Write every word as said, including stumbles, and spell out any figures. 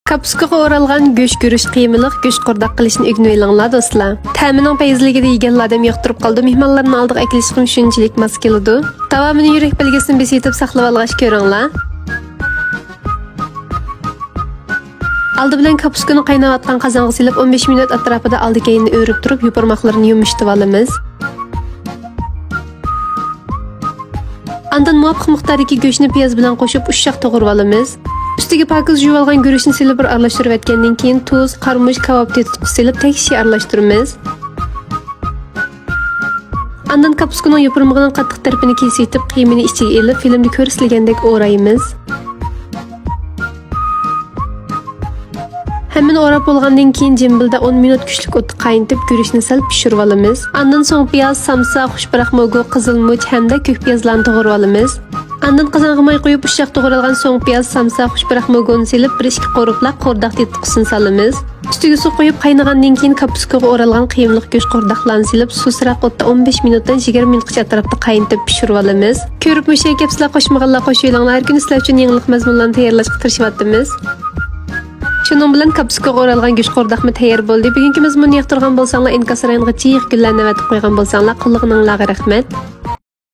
كاپۇسكىغا ئورالغان گۆش گۈرۈچ قىيمىلىق گۆش قورداق قىلىشنى ئۆگىنىۋېلىڭلار، دوستلار. تەمىنىڭ پەيزىلىكىدە يېگەنلا ئادەم ياقتۇرۇپ قالىدۇ، مېھمانلارنى ئالدىغا ئەكېلىشكىمۇ شۇنچىلىك ماس كېلىدۇ. داۋامىنى يۈرەك بەلگىسىنى بېسىۋېتىپ ساقلىۋالغاچ كۆرۈڭلار. ئالدى بىلەن كاپۇسكىنى قايناۋاتقان قازانغا سېلىپ، ئون بەش مىنۇت ئەتراپىدا ئالدى كەينىنى ئۆرۈپ تۇرۇپ، يوپۇرماقلىرىنى يۇمشىتىۋالىمىز. ئاندىن مۇۋاپىق مىقداردىكى گۆشنى پىياز بىلەن قوشۇپ، ئۇششاق توغرىۋالىمىز. ئۈستىگە پاكىز يۇيۇۋالغان گۈرۈچنى سېلىپ، بىر ئارىلاشتۇرۇۋەتكەندىن كېيىن، تۇز، قارىمۇچ، كاۋاپ تېتىتقۇسى سېلىپ، تەكشى ئارىلاشتۇرىمىز. ئاندىن كاپۇسكىنىڭ يوپۇرمىقىنىڭ قاتتىق تەرىپىنى كېسىۋېتىپ، قىيمىنى ئىچىگە ئېلىپ، فىلىمدا كۆرسىتىلگەندەك ئورايمىز. ھەممىنى ئوراپ بولغاندىن كېيىن، جىمبىلدا ئون مىنۇت كۈچلۈك ئوتتا قاينىتىپ، گۈرۈچنى سەل پىشۇرۇۋالىمىز. ئاندىن سوڭ پىياز، سامسا، خۇش پۇراق موگۇ، قىزىل مۇچ ھەمدە كۆك پىيازلارنى توغرىۋالىمىز. ئاندىن قازانغا ماي قۇيۇپ، ئۇششاق توغرالغان سوڭ پىياز، سامسا، خۇش پۇراق موگۇنى سېلىپ، بىر ئىككى قورۇپلا قورداق تېتىتقۇسىنى سالىمىز. ئۈستىگە سۇ قۇيۇپ، قاينىغاندىن كېيىن كاپۇسكىغا ئورالغان قىيمىلىق گۆش قورداقلارنى سېلىپ، سۇسراق ئوتتا ئون بەش مىنۇتتىن يىگىرمە مىنۇتقىچە ئەتراپتا قاينىتىپ پىشۇرۇۋالىمىز. كۆرۈپ مۇشۇ گەپ سىلەر قوشمىغانلار قوشۇۋېلىڭلار، ھەر كۈنى سىلەر ئۈچۈن يېڭىلىق مەزمۇنلارنى تەييارلاشقا تىرىشىۋاتىمىز. شۇنىڭ بىلەن كاپۇسكىغا ئورالغان گۆش قورداقمۇ تەييار بولدى. بۈگۈنكى مەزمۇننى ياقتۇرغان بولساڭلار، ئىنكاس رايونىغا جىق گۈللەرنى ئەۋەتىپ قويغان بولساڭلار، قوللىغىنىڭلارغا رەھمەت.